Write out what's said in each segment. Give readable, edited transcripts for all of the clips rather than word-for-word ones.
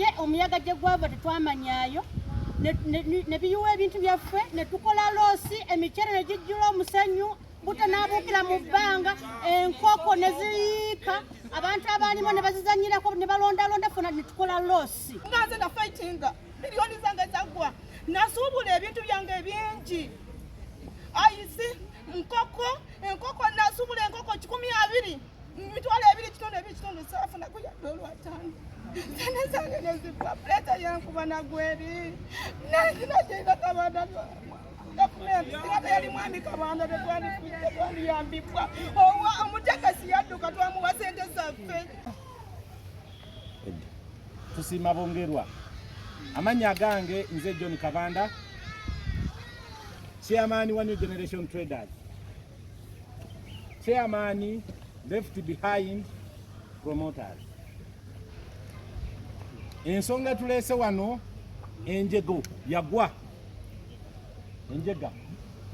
Naye omuyaga gye gwava tetwamanyaayo, ne biyiwa ebintu byaffe, ne tukola loss, emicere ne gijjula omusenyu, buto n'abuukira mu bbanga, enkoko ne ziyiika, abantu abaalimu ne bazizanyirako ne balondalonda, funa ne tukola loss. Nga nze nafightinga, miliyoni zange zaggwa, nasuubula ebintu byange bingi, ayisi nkoko, enkoko nasuubula enkoko 120, 2,500, 2.5, saafuna kuyadde olwataano. Sente zange nezigwa, pressure yankuba nagweri nanzinajeira Kabanda. Gavumenti singa teyali mwami Kabanda, tetwandifudde, twandiyambibwa. Owa omutegesi yadduka, twamuwa sente zaffe. Tusiima bongerwa. Amannya agange nze John Kabanda, chairman wa New Generation Traders, chairman Left Behind Promoters. Ensonga tuleese wano, enjego yagwa,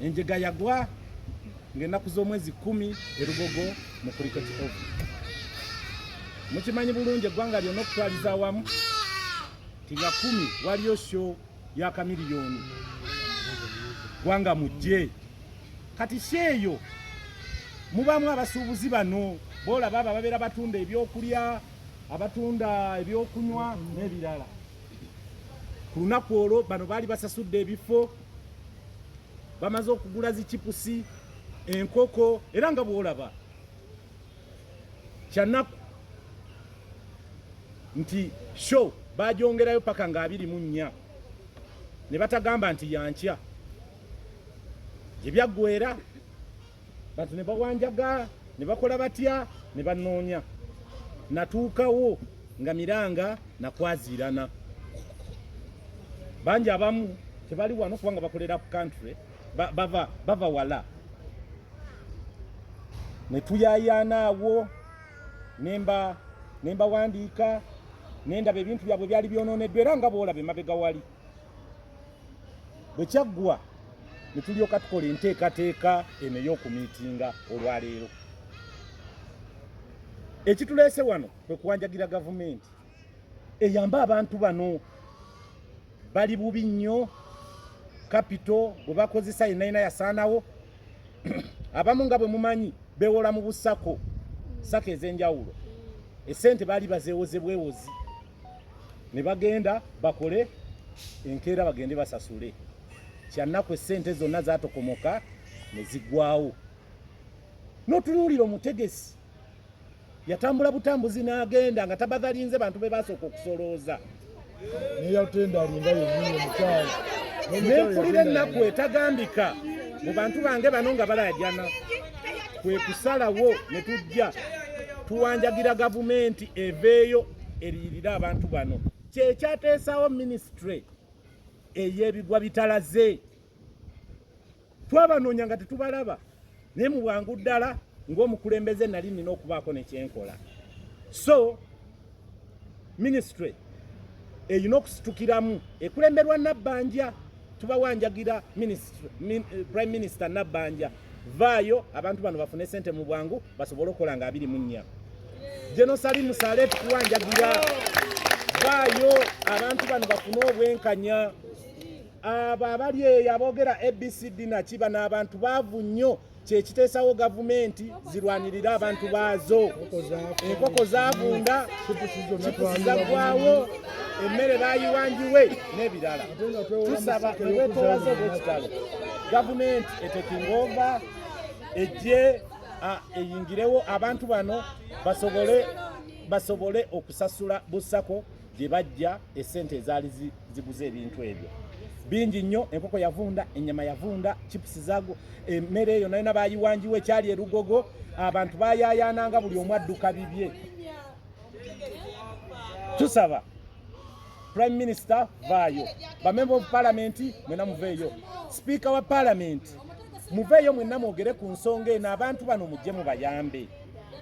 enjega yagwa ng'ennaku z'omwezi 10 eRugogo mu Cricket Oval. Mukimanyi bulungi eggwanga lyonna okutwaliza awamu ti nga 10 waliyo show ya Chameleone, gwanga mujje. Kati show eyo mubaamu abasuubuzi bano boolaba abo ababeera batunda ebyokulya, abatunda ebyokunywa n'ebirala. Ku lunaku olwo bano baali basasudde ebifo, bamaze okugula zichipusi, enkoko, era nga bwolaba. Kyanaku nti show bagyongerayo paka nga 24, ne batagamba nti yankya. Gye byaggwera bantu ne bawanjaga ne bakola batya ne banoonya. Natuukawo nga miranga nakwaziirana. Bangi abamu tebali wano kubanga bakolera ku country, bava wala. Ne tuyayaana awo, nemba nembawandiika, nendaba ebintu byabwe byali byonooneddwa, era nga bwolaba emabega wali. Bwe kyaggwa ne tulyoka tukola enteekateeka eno ey'okumiitinga olwaleero. Ekituleese wano kwe kuwanjagira gavumenti eyambe abantu bano, bali bubi nnyo. Capital bwe bakozesa yenayina yasaanawo. Abamu nga bwe mumanyi beewola mu busako, SACCO ez'enjawulo, esente baali bazeewoze bwewozi ne bagenda bakole enkeera bagende basasule. Kyannaku, essente zonna zaatokomoka ne ziggwawo. N'otunuulira omutegesi yatambula butambuzi n'agenda nga tabadhalinze bantu be basooka okusolooza. Neyatendalinga yennyini omukyala. Nenfulira ennaku etagambika mu bantu bange bano nga balajana. Kwe kusalawo ne tujja tuwanjagira gavumenti eveeyo eriyirire abantu bano. Kyekyateesawo minisitule ey'ebigwa bitalaze. Twabanoonya nga tetubalaba, naye mu bwangu ddala ng'omukulembeze nali nina okubaako nekyenkola. So minisitule erina okusitukiramu ekulemberwa Nabbanja. Tubawanjagira Prime Minister Nabbanja, vaayo abantu bano bafune sente mu bwangu basobole okukola nga 24. General Salim Saleh, tukuwanjagira, vaayo abantu bano bafune obwenkanya. Abo abali eyo aboogera ABCD naki, bano abantu baavu nnyo. Kyekiteesawo gavumenti zirwanirire abantu baazo. Enkoko zavunda, chipusi zaggwawo, emmere bayiwanjiwe n'ebirala. Tusaba obwetoowaze obw'ekitalo gavumenti etakinga over, ejje eyingirewo, abantu bano basobole okusasula busako gye bajja essente ezaali ziguze ebintu ebyo. Bingi nnyo, enkoko yavunda, ennyama yavunda, chipusi zago, emmere eyo nayona bayiwanjiwe. Ekyali eRugogo abantu bayayananga, buli omu adduka bibye. Tusaba Prime Minister vaayo, bamember of Parliament mwena muveeyo, Speaker wa Parliament muveeyo, mwenna mwogere ku nsonga eno. Abantu bano mujje mubayambe,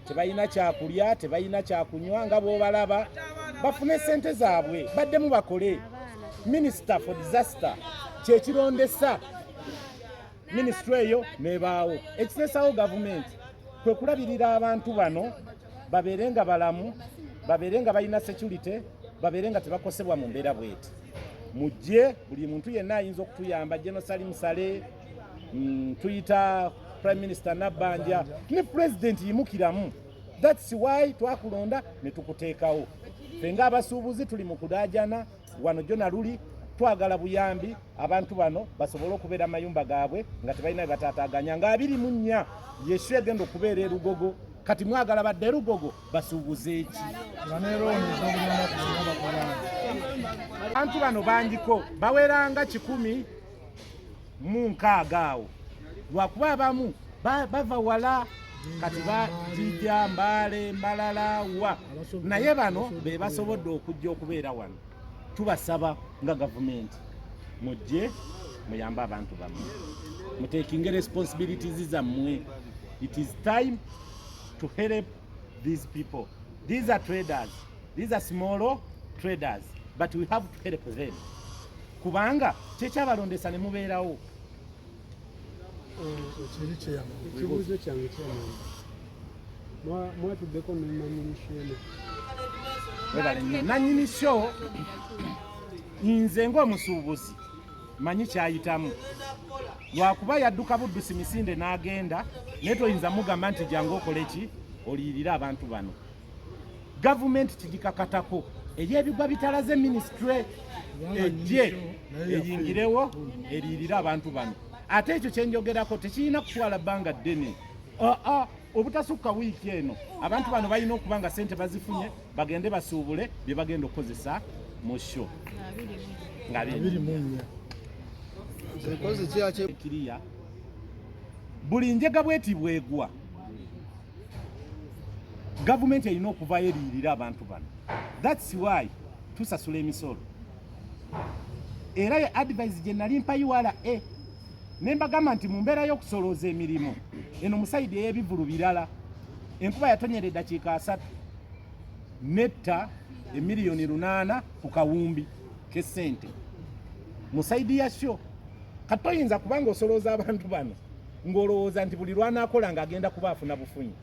tebalina kyakulya, tebalina kyakunywa nga bw'obalaba. Bafune sente zaabwe baddemu bakole. Minister for Disaster kyekirondesa minisitule eyo nebaawo. Ekiteesawo gavumenti kwe kulabirira abantu bano babeere nga balamu, babeere nga balina security. Babeere nga tebakosebwa mu mbeera bweti. Mujje, buli muntu yenna ayinza okutuyamba. General Salim Saleh, tuyita Prime Minister Nabbanja ne President yimukiramu. That's why twakulonda ne tukuteekawo. Ffe ng'abasuubuzi tuli mu kulaajana wano jona luli, twagala buyambi abantu bano basobole okubeera mayumba gaabwe nga tebalina bye bataataaganya. Nga 24 ye show egenda okubeera e Lugogo. Kati mwagala badde e Lugogo basuubuze eki? Abantu bano bangiko, baweranga 160 awo, lwakuba abamu bava wala, kati bajija Mbale, Mbalala wa, naye bano be basobodde okujja okubeera wano. Tubasaba nga gavumenti mujje muyambe abantu bammwe, mutekinge responsibilities zammwe. It is time to help these people. These are traders, these are small traders, but we have to help them, kubanga kyekyabalondesa ne mubeerawo. Ekiri kyeyama. Ekibuuzo kyange kyamani, mwatuddeko nenanyini show eno? Webale nnyo. Nannyini show, nze ng'omusuubuzi manyi kyayitamu, lwakuba yadduka buddusi misinde n'agenda, naye toyinza mugamba nti jangu okole ki, oliyirire abantu bano. Gavumenti kigikakatako ey'ebigwa bitalaze, minisitule ejje eyingirewo eriyirire abantu bano. Ate ekyo kyenjogerako tekirina kutwala bbanga ddene, aa, obutasukka wiiki eno abantu bano balina okuba nga sente bazifunye, bagende basuubule bye bagenda okukozesa mu show nga 24. Kiriya buli njega bweti bwegwa, gavumenti erina okuvayo eriyirire abantu bano. That's why tusasula emisolo. Era ye advice gye nali mpa URA ne mbagamba nti mu mbeera y'okusolooza emirimu eno mu side ey'ebivulu birala, enkuba yatonyera eddakiika 30 netta emiliyoni 8 ku kawumbi k'essente mu side ya show. Kati toyinza kubanga osolooza abantu bano ng'olowooza nti buli lwanaakola ng'agenda kuba afuna bufunyi.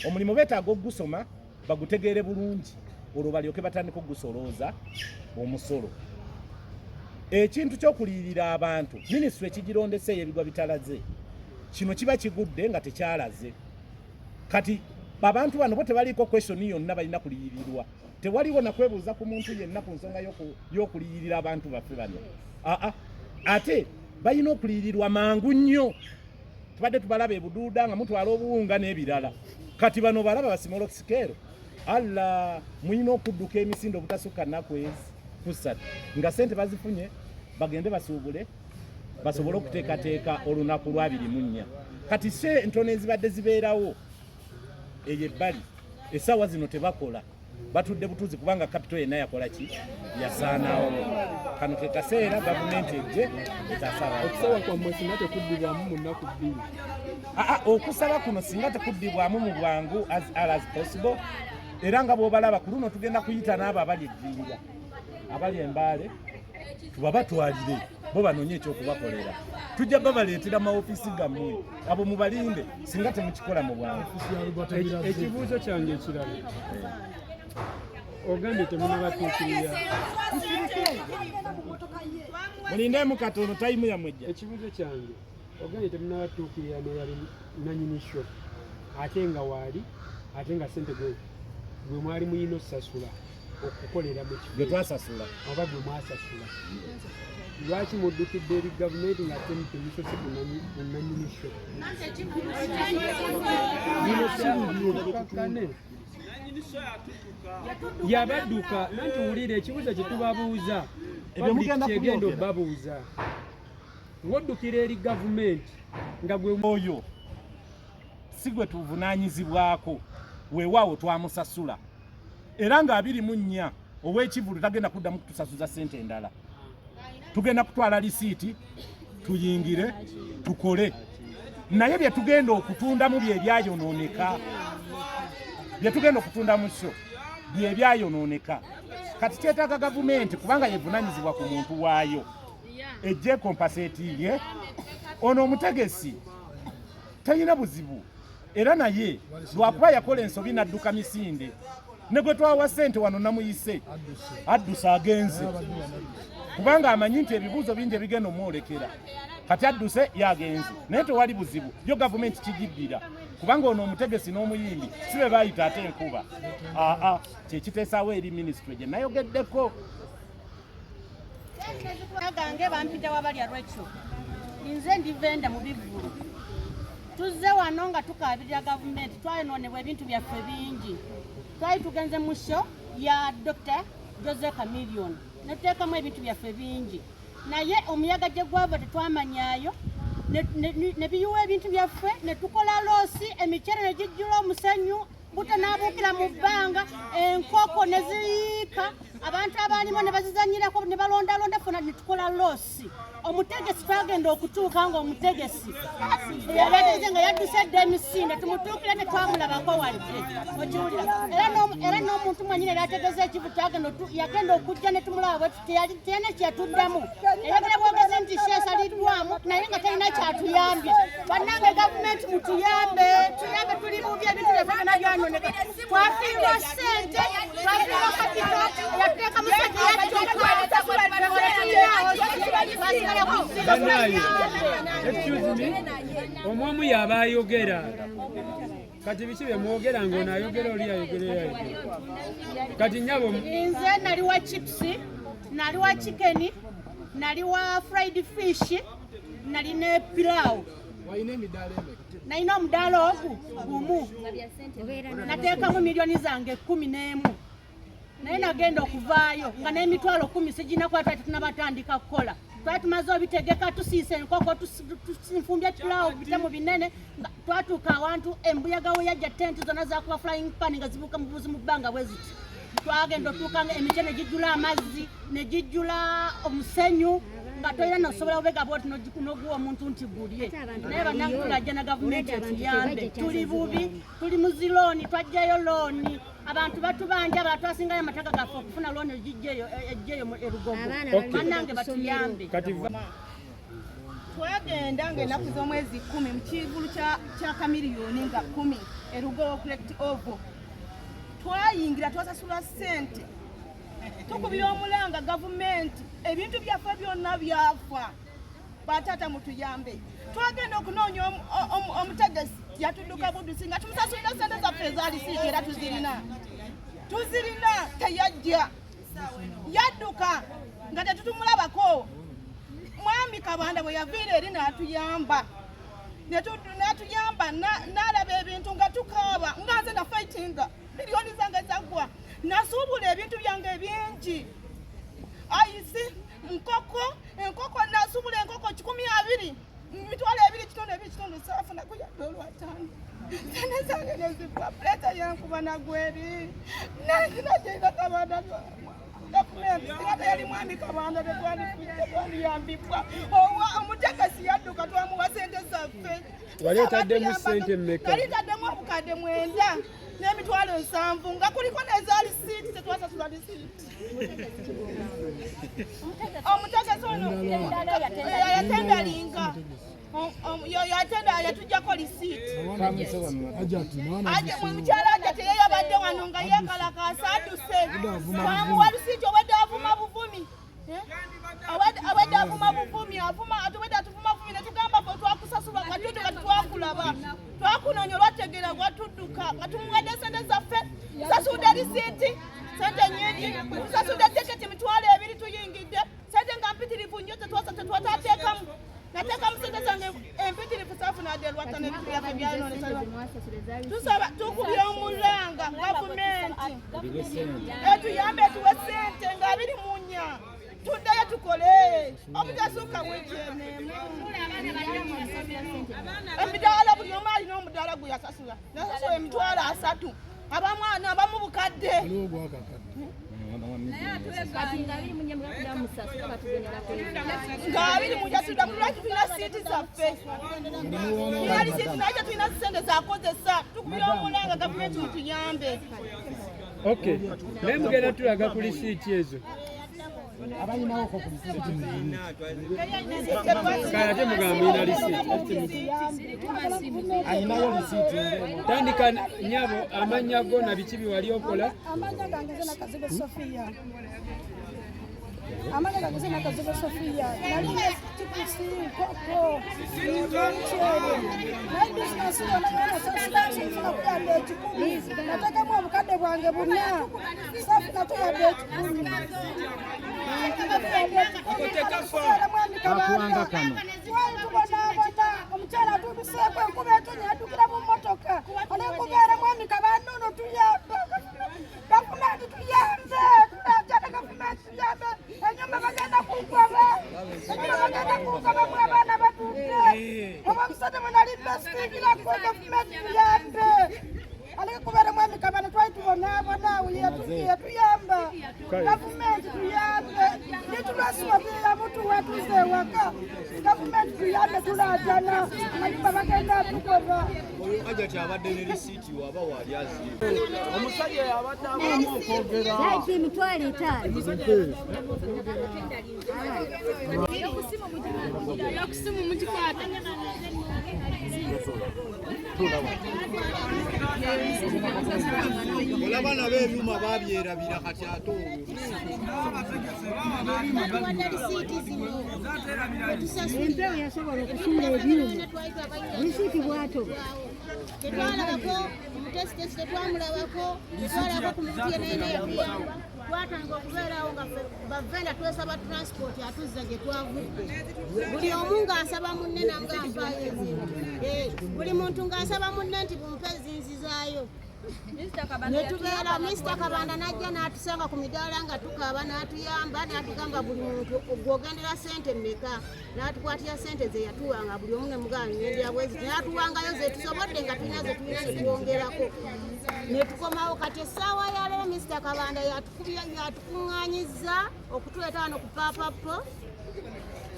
Omulimu beetaaga okugusoma bagutegeere bulungi, olwo balyoke batandika okugusolooza omusolo. Ekintu ky'okuliyirira abantu, minisitule ekigirondesa ey'ebigwa bitalaze, kino kiba kigudde nga tekyalaze. Kati abantu bano bo tebaliiko question yonna, balina kuliyirirwa. Tewaliwo nakwebuuza ku muntu yenna ku nsonga y'okuliyirira abantu baffe bano. Aa, ate balina okuliyirirwa mangu nnyo. Tubadde tubalaba ebuduuda nga mutwala obuwunga n'ebirala. Kati bano balaba ba small scale, alla mulina okudduka emisinde obutasukka nnaku ezi 3 nga sente bazifunye, bagende basuubule basobole okuteekateeka olunaku lwa 24. Kati se entono ezibadde zibeerawo eyo ebbali, essaawa zino tebakola, batudde butuuzi, kubanga capital yenna yakola ki? Yasaanawo. Kano ke kaseera gavumenti ejje etaasa abantu. Okusaba kwammwe singa tekuddibwamu mu nnaku 2? Aa, okusaba kuno singa tekuddibwamu mu bwangu as early as possible, era nga bw'obalaba ku luno tugenda kuyita n'abo abali ejjinja, abali embaale, tubabatwalire bo banoonye ekyokubakolera. Tujja babaleetera maofiisi gammwe, abo mubalinde singa temukikola mu bwangu. Ekibuuzo kyange ekirala, ogambye temunabatuukirira. Mulindemu katono, time yammwe ejja. Ekibuuzo kyange, ogambye temunabatuukirira neyali nanyini show, ate nga waali, ate nga sente gwe mwali muyina osasula okukolera mu kifo gwe twasasula. Oba gwe mwasasula, lwaki muddukidde eri gavumenti nga ate temusose ku nanyini show? Bino si bibyo. Yabadduka nanti wulira ekibuuzo kye tubabuuza. Ebyo Public mugenda kyegenda kubyogera. obbabuuza, ng'oddukira eri gavumenti nga gwe Oyo si gwe tuvunaanyizibwako. Weewaawo twamusasula, era nga 24 ow'ekivulu tagenda kuddamu kutusasuza ssente endala. Tugenda kutwala lisiiti tuyingire tukole, naye bye tugenda okutundamu bye byayonooneka. Bye tugenda okutundamu so bye byayonooneka. Kati kyetaaga gavumenti, kubanga yevunaanyizibwa ku muntu waayo, ejje compensate ono omutegesi. Talina buzibu era naye lwakuba yakola ensobi n'adduka misinde. Ne gwe twawa ssente wano namuyise adduse agenze, kubanga amanyi nti ebibuuzo bingi ebigenda omwolekera. Kati adduse yagenze, naye tewali buzibu, yo gavumenti kigiddira, kubanga ono omutegesi n'omuyimbi si be bayita ate enkuba. Aa, kyekiteesaawo eri minisitule gye nayogeddeko. Gange bampita wabalya lwekyo, nze ndi venda mu bivvulu. Tuzze wano nga tukaabirira gavumenti, twayonoonebwa ebintu byaffe bingi. Twali tugenze mu show ya Dr. Jose Chameleone ne tuteekamu ebintu byaffe bingi, naye omuyaga gye gwava tetwamanyayo, ne biyiwa ebintu byaffe ne tukola loss, emicere ne gijjula omusenyu, buto n'abuukira mu bbanga, enkoko ne ziyiika, abantu abaalimu ne bazizanyirako ne balondalonda, funa ne tukola loss. Omutegesi twagenda okutuuka nga omutegesi yategese nga yadduse edda emisinde, tumutuukire tetwamulabako wadde. Okiwulira? Era n'omuntu mwenyini era ategeza ekivu, twagenda yagenda okujja ne tumulaba bwe teyalina kyeyatuddamu, eyagala bwogezi nti kyesaliddwamu, naye nga talina kyatuyambye. Bannange, gavumenti mutuyambe, tuyambe, tuli bubi, ebintu byaffe byonna byanoneka, twafiirwa ssente, twafiirwa capital, yatuteekamu ssente yadduka. Bannaye, excuse me, omwomu yaba ayogera. Kati biki bye mwogera ng'ono ayogera, oli ayogera, oli ayogera? Kati nyabo. Nze nali wa chips, nali wa chicken, nali wa fried fish, nali ne pilau. Walina emidaala emeka? Nalina omudaala ogu gumu, nateekamu miliyoni zange 11, naye nagenda okuvaayo nga n'emitwalo 10 sigina, kuba twali tetunabatandika kukola. Twali tumaze obitegeka, tusiisa enkoko, nfumbye pilawo bitemu binene, nga twatuuka awantu embuyaga we yajja, tenti zonna zakuba flying pan nga zibuuka mu buzi mu bbanga bwe ziti. Twagenda otuuka nga emicye ne gijjula amazzi, ne gijjula omusenyu, nga tolina nosobola bubega bwoti n'oguwa omuntu nti gulye. Naye bannange, tulajja na gavumenti etuyambe, tuli bubi, tuli mu zilooni, twajjayo looni, abantu batubanja, abalala twasingayo amataka gaffe okufuna looni egijjeyo ejjeyo mu erugogo. Bannange, batuyambe. Kati Twagenda ng'ennaku z'omwezi 10 mu kivulu kya Chameleone nga 10 erugogo Correct Oval. Twayingira, twasasula ssente. Tukubira omulanga gavumenti, ebintu byaffe byonna byafa. Bataata, mutuyambe. Twagenda okunoonya omutegesi, yatudduka buddusi nga tumusasulira ssente zaffe eza lisiiti, era tuzirina, tuzirina. Teyajja, yadduka nga tetutumulabako. Mwami Kabanda bwe yaviira eri n'atuyamba, n'atuyamba, n'alaba ebintu nga tukaaba, nga nze nafightinga, miliyoni zange zaggwa, nasuubula ebintu byange bingi, ayisi nkoko, enkoko nasuubula enkoko 120, 2,200, 2.5, saafuna kuyadde olwataano. Sente zange nezigwa, pressure yankuba nagweri nagenda. Kabanda, gavumenti singa teyali mwami Kabanda tetwandiyambibwa. Owa omutegesi yadduka, twamuwa sente zaffe. Wali otaddemu ssente mmeka? Nali ntaddemu 970,000 nga kuliko neza lisiiti, tetwasasula lisiiti. Omutegesi ono yatendalinga, yoyo atenda yatujjako lisiiti. Mukyala aja teyeyabadde wano nga yekalakasa, adduse, twamuwa lisiiti. Obwedde avuma buvumi. Eh? Abadde avuma buvumi, avuma, atubadde atuvuma vumi, netugamba fe twakusasula katuduka, twakulaba, twakunoonya, olwategeera gwatudduka nga tumuwadde sente zaffe. Tusasudde risiiti, sente nyingi tusasudde, tiketi 20,000, tuyingidde sente nga mpitirivu nnyo, tetwasa tetwatateekamu, nateekamu sente zange empitirivu, saafuna adde lwata n'ebintu byaffe byayononesa. Tusaba, tukubye omulanga gavumenti etuyambe, etuwe sente nga 24, tuddeyo tukole obutasuuka wiiki eneemu. Emidaala, buli omu alina omudaala gwe yasasula, nasasula 30,000, abamu ana, abamu bukadde. Nga 24 tuddamu. Lwaki tulina siiti zaffe, tulina lisiiti, naye tetulina sente zakozesa. Tukubira omulanga gavumenti mutuyambe. Okay, naye mugenda tulaga ku lisiiti ezo. Abayinawoko ku lisiiti. Kale ate mugamba mulina lisiiti. Ayinayo lisiiti. Tandika nyabo, amannya go na biki bye wali okola. Amanya gange nze Nakazibe Sofia. Amanya gange nze Nakazibe Sofia. Nalina chipusi, nkoko, omuceere. Naye bizinesi yonna yonna safuna kuyamba 100. Nateekamu obukadde bwange 4. Safuna kuyamba 1,000. Bakuwanga kano. Twali tubonaabona, omukyala atuubiseeko enkuba etonnya yaddukira mu mmotoka. Olw'okubeera mwami Kabanda ono tuyambe. Gavumenti tuyambe, tulajana gavumenti tuyambe. Enyumba bagenda kungoba, enyumba bagenda kungoba mwe abaana batudde. Oba omusajja mwe nali mbasitigirako, gavumenti tuyambe. Aleke kubeera mwami Kabanda, twali tubonaabona, yatuyamba. Gavumenti tuyambe, nitulwasiwabirira mutuwa tuze ewaka. Gavumenti tuyambe, tulajana, amayumba bagenda tugoba. Hajati abadde ne risiiti waba wali aziri. Omusajja yabadde abamu okwogera. Zaidi 500,000. Yakusimu mugikwata. Olaba nabo ebyuma babyerabira kati ate olwo. Empewo yasobola okusuula ebyuma. Risiiti bw'atoba. Tetwalabako omutesitesi, tetwamulabako, tetwalabako ku muntu yenna yenna yatuyamba. Twatandika okubeerawo nga ffe bavenda twesaba transport atuzza gye twavudde. Buli omu ng'asaba munne namugamba mpaayo ezino. Buli muntu ng'asaba munne nti bumpe zinzizaayo. Netubeera Mr. Kabanda n'ajja n'atusanga ku midaala nga tukaaba, n'atuyamba, n'atugamba buli muntu gw'ogendera ssente mmeka, n'atukwatira ssente ze yatuwanga buli omu ne mugamba ngendera bwezi, n'atuwangayo ze tusobodde nga tulina ze tulina ne twongerako ne tukomawo. Kati essaawa ya leero Mr. Kabanda yatukuŋŋaanyizza okutuleeta wano ku Paapapo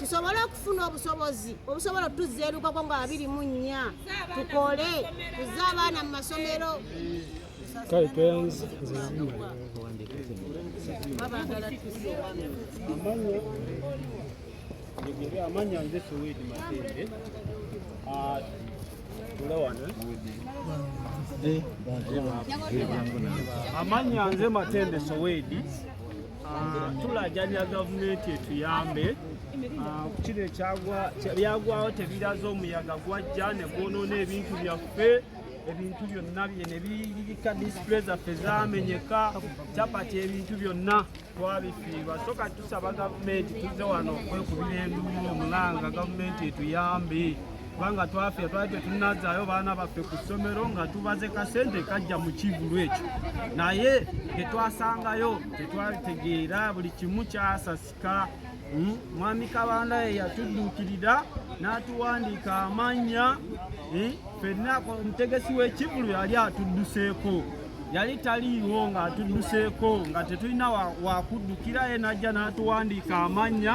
tusobole okufuna obusobozi obusobola otuzza erukako nga 24 tukole tuzze abaana mu masomero. Kale tweyanze nze nzimala. Njogere amannya, nze Suwedi Matende. Tula wano. Amannya nze Matende Sowedi. Tulajanya gavumenti etuyambe. Ku kino ekyagwa byagwawo tebiraze, omuyaga gwajja ne gwonoona ebintu byaffe, ebintu byonna bye ne birika, display zaffe zamenyeka, capati, ebintu byonna twabifiirwa. So kati tusaba gavumenti, tuzze wano okwekubira enduulu omulanga gavumenti etuyambe, kubanga twafiira, twali tetunnazaayo baana baffe ku ssomero nga tubaze kasente kajja mu kivulu ekyo, naye tetwasangayo, tetwabitegeera, buli kimu kyasasika. Mwami Kabanda ye yatudduukirira n'atuwandiika amannya ffenna. Omutegesi w'ekivulu yali atudduseeko, yali taliiwo ng'atudduseeko nga tetulina wakuddukira, ye n'ajja n'atuwandiika amannya.